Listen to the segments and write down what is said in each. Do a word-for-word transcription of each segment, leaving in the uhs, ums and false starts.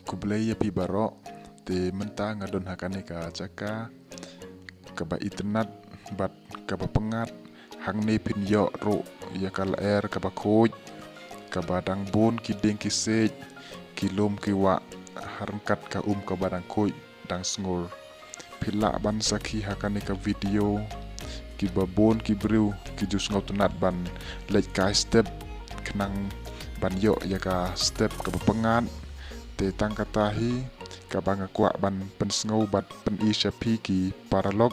Khublei ïa phi baroh. Te mynta nga don ha kane ka jaka kaba itynnad bad kaba pyngngad. Hangne phin ïoh ruh ïa ka lyer kaba khuid, kaba dang bun ki dieng ki siej, ki lum ki wah, ha ryngkat ka um kaba dang khuid, dang sngur. Phi lah ban sakhi ha kane ka video, kiba bun ki briew ki ju sngewtynnad ban leit kai step, khnang ban ïoh ïa ka step kaba pyngngad. Te tang kata hi kaba nga kwah ban pynsngew bad pyni sha phi ki paralok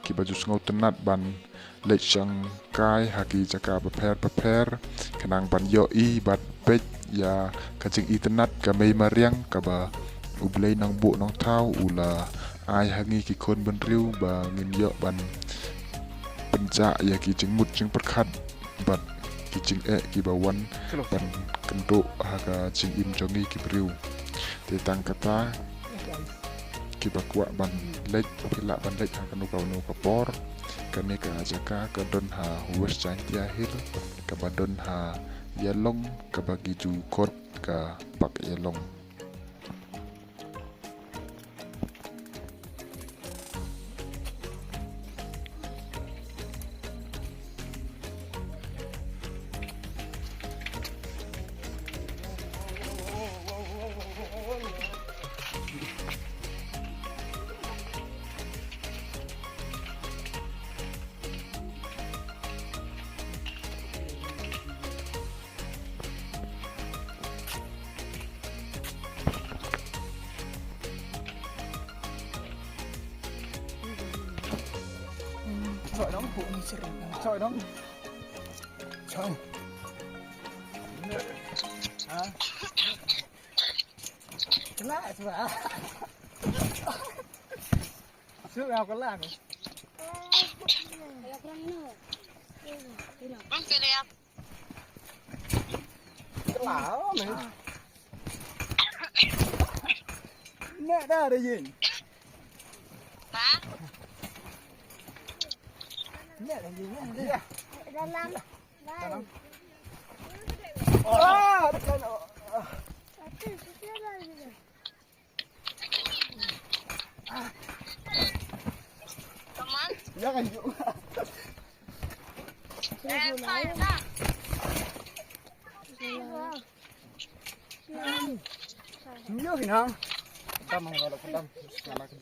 kiba ju sngewtynnad ban leit shongkai ha ki jaka bapher bapher, khnang ban ïohi bad peit ïa ka jingitynnad ka mei mariang kaba U Blei Nongbuh Nongthaw u la ai ha ngi ki khun bynriew ba ngin ïoh ban pynjah ïa ki jingmut jingpyrkhat bad ki jingeh kiba wan ban kynduh ha ka jingim jong ngi ki briew. Te tang kata, kiba kwah ban leit, phi lah ban leit ha kano kano ka por. Kane ka jaka ka don ha West Jaintia Hills, kaba don ha Ïalong, kaba ki ju khot ka Park Ïalong. Chọi đóng, chọi đóng. Chọi. Hả? Cái lá, cái lá. Sướng ao cái lá này. Bang kene ya. Cái lá này. Nè, đã đây gì? Hả? Nè, đây gì? Nè, đây. Dalam. Dalam. Ah, tekan. Teman. Ya kan, yuk. Eh, saya dah. Yuk, nah. Kita mau kalau kita, sama kita.